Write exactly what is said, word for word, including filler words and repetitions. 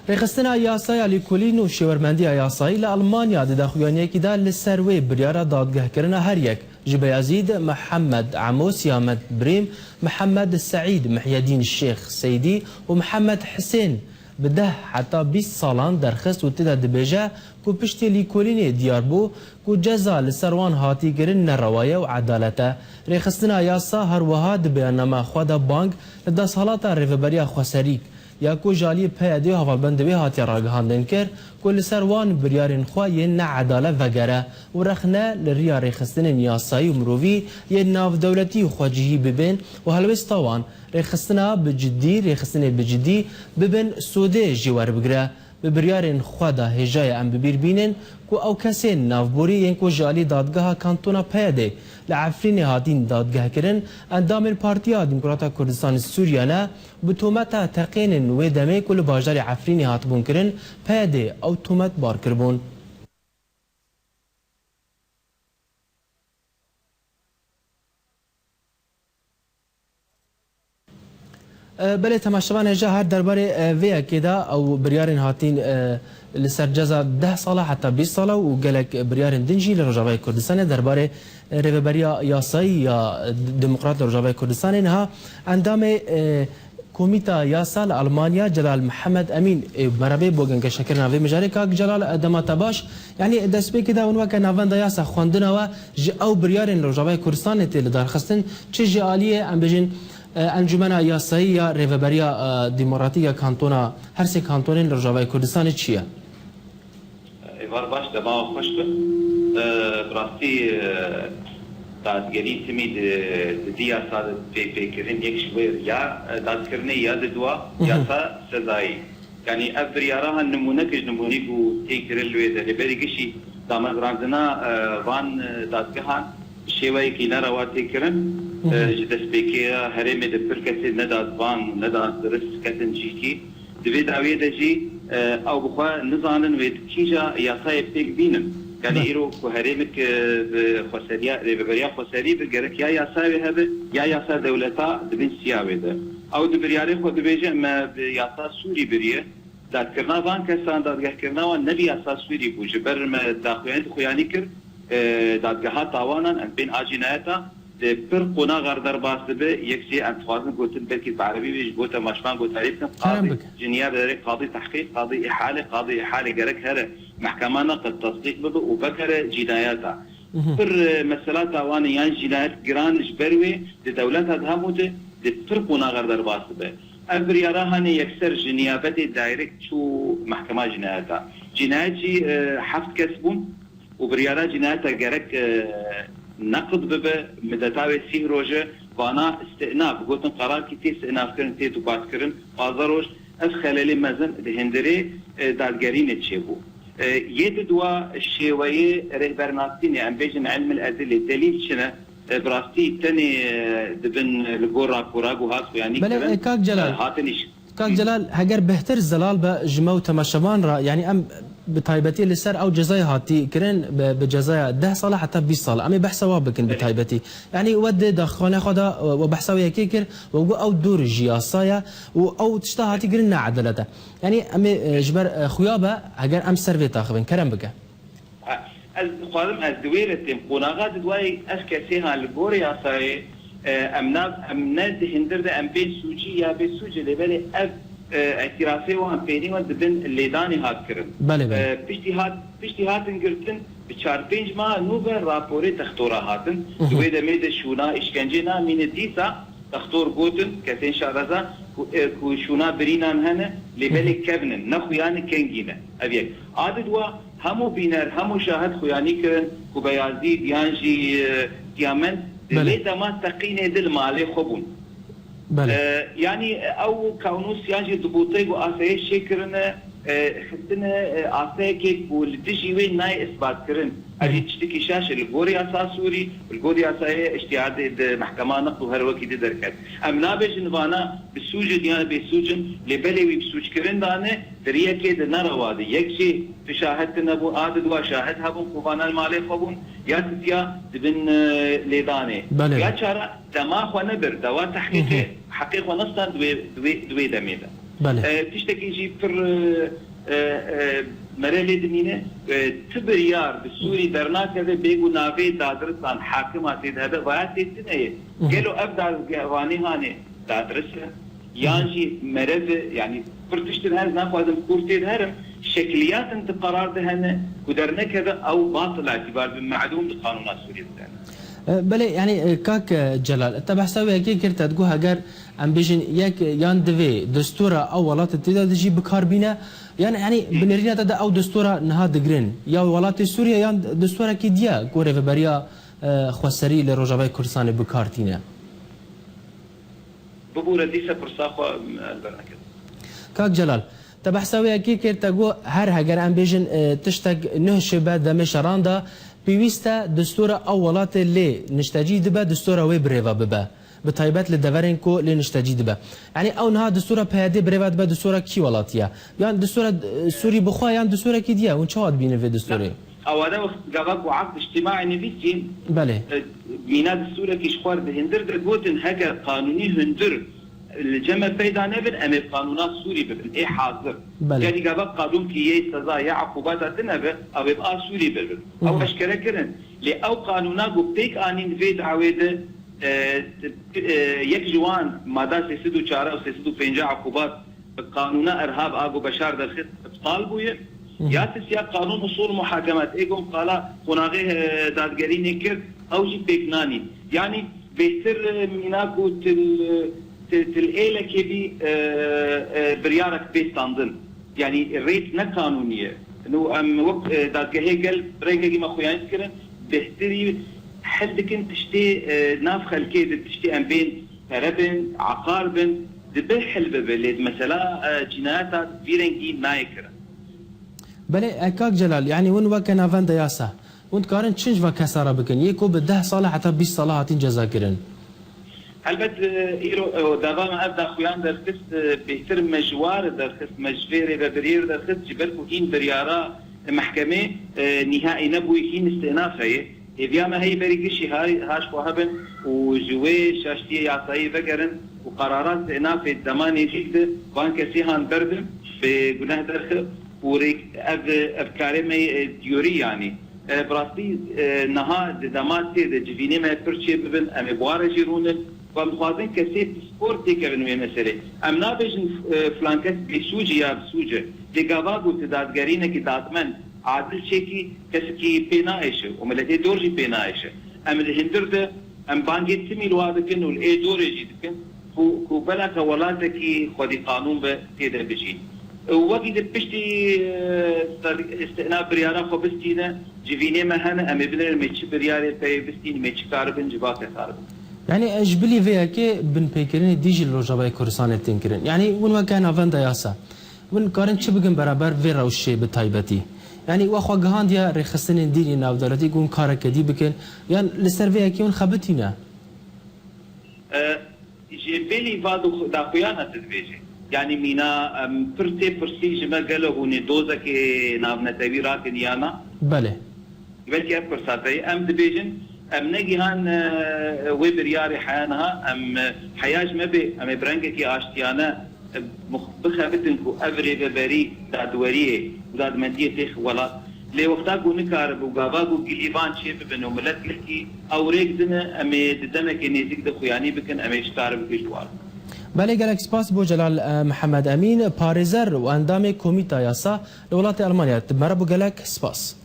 Rêxistina yasaya lîkolîn û şêwermendiya yasayî li Almanya di daxuyaniyekî de li ser wê biryara dadgehkirina her yek ji Beyazîd, Mihemed Emo, Siyamed Brîm, Mihemed Seîd, Mihyedîn Şêx Seydî û Mihemed Hisên bi deh heta bîst salan derxist û tê de dibêje ku piştî lîkolînê diyar bû ku ceza li ser wan hatî kirin nerewa ye û edalet e. Rêxistina yasa her wiha di beyannama xwe de bang li desthelata Rêveberiya Xweserî ya ku ji aliyê P Y D û hevalbendê wê hatiye ragihandin kir ku li ser wan biryarên xwe yên needale vegere û rexne li riya rêxistinên yasayî û mirovî yên navdewletî û xwecihî bibên û helwêsta wan rêxistina bi cidî, rêxistinê bi cidî bibin sodê jê werbigire. Bi biryarên xwe de hêja ye em bi bîr bînin ku ew kesên navborî yên ku ji alî dadgeha Kantona P Y D li Efrînê hatîn dadgehkirin, endamên Partiya Demokrata Kurdistanê Sûriye ne, bi tometa teqînên wê demê ku li bajarê Efrînê hatibûn kirin, P Y D ew tomet bar kiribûn. E, belê, temaşevan hêja her derbarê, e, vê yekê de ew biryarên hatîn, e, li ser ceza deh sala heta bîst sala û gelek biryarên din jî li Rojavayê Kurdistanê derbarê, e, rêveberiya yasayî ya, e, demokrat li Rojavayê Kurdistanê niha endamê, e, Komîta Yasa li Almanya Celal Mihemed Emîn ê me re bê bo gengeşekirina vê mijarê. Kak Celal, e, dema te baş. Yanî destpêkê de hûn weke navenda yasa xwendina we ji ew biryarên li Rojavayê Kurdistanê tê lidarxistin, çi ji aliyê, em bêjin, e, Encûmena Yasayî ya Rêveberiya, e, Demokratîk ya Kantona, her sê kantonên li Rojavayê Kurdistanê çi ye? Êvar baş, dema we xweş be. E, bi rastî, e, dadgerî timî di, di di yasa de pê, pê kirin, yek ji wê ya, e, dadkirinê ya di dua Hı hı. yasa sezayî. Yanî ev biryara ha nimûnek ji nimûnî ku tê kirin li wê de. Lê berî gişî damezrandina, e, van, e, dadgehan bi şêweyekî nerewa tê kirin. Hı hı. E, ji destpêkê ya herêmê de pir kesê ne dadvan, ne dadbirist ketin cihkî. Di vê dawiyê de jî, e, ew bi xwe nizanin wê di kîja yasayê pêk bînin. Yanî Be- îro ku herêmek, e, bi xweseriya, rêveberiya xweserî bi gerek ya yasayê wê hebe, ya yasa dewleta di bin siya wê de. Ew di biryarê xwe dibêje, me bi yasa Sûrî biriye. Dadkirina van kesan, dadgehkirina wan ne bi yasa Sûrî bû. Ji ber me daxuyanî dixuyanî kir, e, dadgeha tawanan, em bên a cînayeta, di pir qonaxar derbas dibe, yek jê em dixwazin gotin, belkî bi erebî wê ji bo temaşevan gotarî bikin, Kerem qadî bike. ciniya bi derê qadî tehqîq, qadî îhale, qadî îhale gerek here mehkema neqd tesdîq bibe û vekere cînayeta. Mhm. Pir, e, mesela tawanê yan jînayet giran ji ber wê di dewleta di hemû de di pir qonaxar derbas dibe. Ev biryara hanê yekser ji niyabetê direct çû mehkema cînayeta. Cînayet jî, e, heft kes bûn û biryara cînayeta gerek, e, neqd bibe, mideta wê sîh roj e, vana îstinaf, gotin qerarkî tê stinafkirin, tê dubatkirin, pazdeh roj, ev xelelê mezin di hindirê, e, dadgerînê çêbû. E, yê di dua şêweyê rêhbernasînê, em bêjin ilmil edilê, delîl çi ne? E, bi rastî tenê, e, dibin, e, li gor rapora ku hat xuyanî Belê, kirin, e, Kak Celal. e, hatin îş. Kak Celal, heger bêhtir zelal be ji me û temaşevan re, yanî em bi taybetî li ser ew cezayê hatî kirin, bi, bi cezaya deh sala heta bîst sala. Em ê behsa wa bikin bi Belê. taybetî. Yanî we di daxuyanê xwe de, e, we behsa wê yekê kir, we got ew dûr ji yasa ye û ew tişta hatî kirin ne edalet e. Yanî em ê, e, ji ber, e, xuya be, heger em ser vê taxivin, kerem bike. Ha, ez dixwazim ez di wê re têm. Qonaxa di duayê ev kesê ha li gorî yasayê, e, em nav, em ne di hindir de em bên sûcî ya bê sûcî, lê belê ev, e, îtirafê wan pêlî wan dibin lêdanê hat kirin. Belê, belê. E, piştî hat, piştî hatin girtin, bi çar pênc mah nû ve raporê textora hatin. Hı hı. Di wê demê de şûna, îşkencê namîne dîsa textor gotin, kesên şareza ku, e, ku şûna birînan hene, lê Hı hı. belê kevn in, ne xuyan e, kengî ne. Ev yek. A di dua, hemû bîner, hemû şahid xuyanî kirin ku Beyazîd yan jî, e, Siyamen di Belê. vê dema teqînê di li malê xwe bûn. Belê. E, yanî ew kawnûs yan jî dibûtê ku asayê çêkirine, e, xistine, e, asayekê ku li dijî wê nayê isbatkirin. Ev jî Hı hı. tiştekî şaş e li gorî yasa Sûrî, li gorî yasayê îştîhadê di mehkema neqd û her wekî di derket. Em nabêjin vana bi sûc in yan bê sûc in, lê belê wî bi sûckirin dane, di riyekê di nerewa de. Yek jî tu şahid tune bû, a di dua şahid hebûn ku vana li malê xwe bûn, ya titiya dibin, e, lêdanê. Belê. Ya çara dema xwe nebir, dewa Hı hı. tehqîqê heqê xwe nestan di wê, di wê, di wê demê de. Belê. E, tiştekî jî pir, e, e, e, mere lê dimîne, e, ti biryar bi Sûrî dernakeve bêgo navê dadirisan, hakima tê de hebe, vaya tê tune ye. Hı hı. Gelo ev dadgevanê hanê dadiris e? Yan jî merev e, yanî pir tiştin ez naxwazim kûr tê de herim, şekliyatin di qerar de hene ku dernekeve ew batil îtibar bi, melûm di qanûna Sûriyê de hene. E, belê, yanî, e, kak, e, Celal, te behsa wê yekê kir, te digot heger em bêjin yek yan divê destûra ew welatê tê de dijî bi kar bîne, yan, yanî, bi nêrîna te de ew destûra niha digirin ya welatê Sûriye yan destûrekî diye ku rêveberiya, e, xweserî li Rojavayê Kurdistanê bi kar tîne? Bibûre dîse pirsa xwe ez bernekevim. Kak Celal, te behsa wê yekê kir, te got her heger em bêjin, e, tiştek nuh çêbe demê şeran de, pêwîst e destûra ew welatê lê niştecî dibe, destûra wê birêve bibe. Bi taybet li deverên ku lê niştecî dibe. Yanî ew niha destûra P Y D birêve dibe destûra kî welatî ye? Yan destûra, e, Sûrî bi xwe yan destûrekî diye? Hûn çawa dibînin vê destûrê? Awade wext gava ku aqd îctimaî nivîsîn, Belê. e, mîna destûrekî ji xwe re di hindir de gotin, heger qanûnî hundir li cem me peyda nebin, em ê bi qanûna Sûrî bibin, ê hazir. Belê. Yanî gava qanûn ki yê seza ya eqûbata tune be, ew ê bi a Sûrî bibin. Hı hı. Ew eşkere kirin. Lê ew qanûna ku pêk anîn vê dawê de, e, e, yek ji wan mada sê sed û çar û sê sed û pêncî eqûbat bi qanûna erhab a ku Beşar derxist îptal bûye. Hı hı. Ya sisiya qanûn usul muhakemat, ê ku em qala qonaxê, e, dadgerînê kir, ew jî pêk nanî. Yanî bêhtir, e, mîna ku til, til, til êlekê bî, e, e, biryarek bê standin. Yanî rêt ne qanûnî ye. Û em wek, e, dadgehê gel rengekî me xuyanî dikirin, bêhtirî hel dikin tiştê, e, nav xelkê de tiştê em bên pere bin, aqar bin, dibe hel bibe. Lê mesela, e, cînayeta vî rengî nayê kirin. Belê, e, kak Celal, yanî hûn weke navenda yasa, hûn dikarin çi ji va kesa re bikin? Yê ku bi deh sala heta bîst sala hatin ceza kirin. Helbet, e, îro, e, dava me ev daxuyan derxist, e, bêhtir me ji wa re derxist, me ji vê rêvebiriyê re derxist, ji ber ku hîn biryara mehkemê, e, nîhaî nebûyî, hîn îstînafe ye. Hêviya me heyî berî gişî ha, ha ji xwe hebin û ji wê şaştiyê yasayî vegerin û qerara îstînafê dema nêzîk de van kesê han berdin, bi guneh derxe û rêk ev, ev karê me, e, diyorî yanî. E, bi rastî, e, niha di dema tê de civînê me pir çê bibin, em ê bi wa re jî rûnin. Ku em dixwazin kesê pispor têkevin wê meselê. Em nabêjin, e, filan kes bêsûc e ya bi sûc e. Lê gava ku tu dadgerînekî dadmend, adil çêkî, kesekî pê naêşe û miletê dor jî pê naêşe. Em li hindir de, em bangê timî li wa dikin û li ê dorê jî dikin ku, ku belaka welatekî xwedî qanûn be tê de bijî. Û wekî di piştî, e, ser îstînaf biryara xwe bistîne, civînê me hene, em ê binêrin, em ê çi biryarê peyê bistînin, em ê çi karibin, ji va kesa re bin. Yanî, e, ji bilî vê yekê binpêkirinê dî jî li Rojavayê Kurdistanê tên kirin. Yanî, hûn weke navenda yasa, hûn karin çi bikin beraber vê rewşê bi taybetî? Yanî, we xwe gihandiye rêxistinên dînî navdewletî ku hûn kareke dî bikin, yan li ser vê yekê hûn xebitîne? E, Ji bilî va daxuyana tu dibêjî. Yanî mîna, em, pir tê pirsî ji me gelo hûn ê dozekê navnetewî rakin ya na? Belê. Belkî ev pirsa te ye. Em dibêjin, em negihan, e, wê biryarê heya niha, em, e, heya ji me bê, em ê bi rengekî aştiyane, e, mix-, bixebitin ku ev rêveberî dadweriyê û dadmendiyê têx welat. Lê wexta ku nikaribû gava ku gilîvan çê bibin û milet gilkî ew rêk dine, em ê di demekê nêzîk de xuyanî bikin, em ê çi karibin ji war. Belê, gelek spas bo Celal, e, Mihemed Emîn, parêzer û endamê Komîta Yasa li welatê Almanya. Ti me re bû, gelek spas.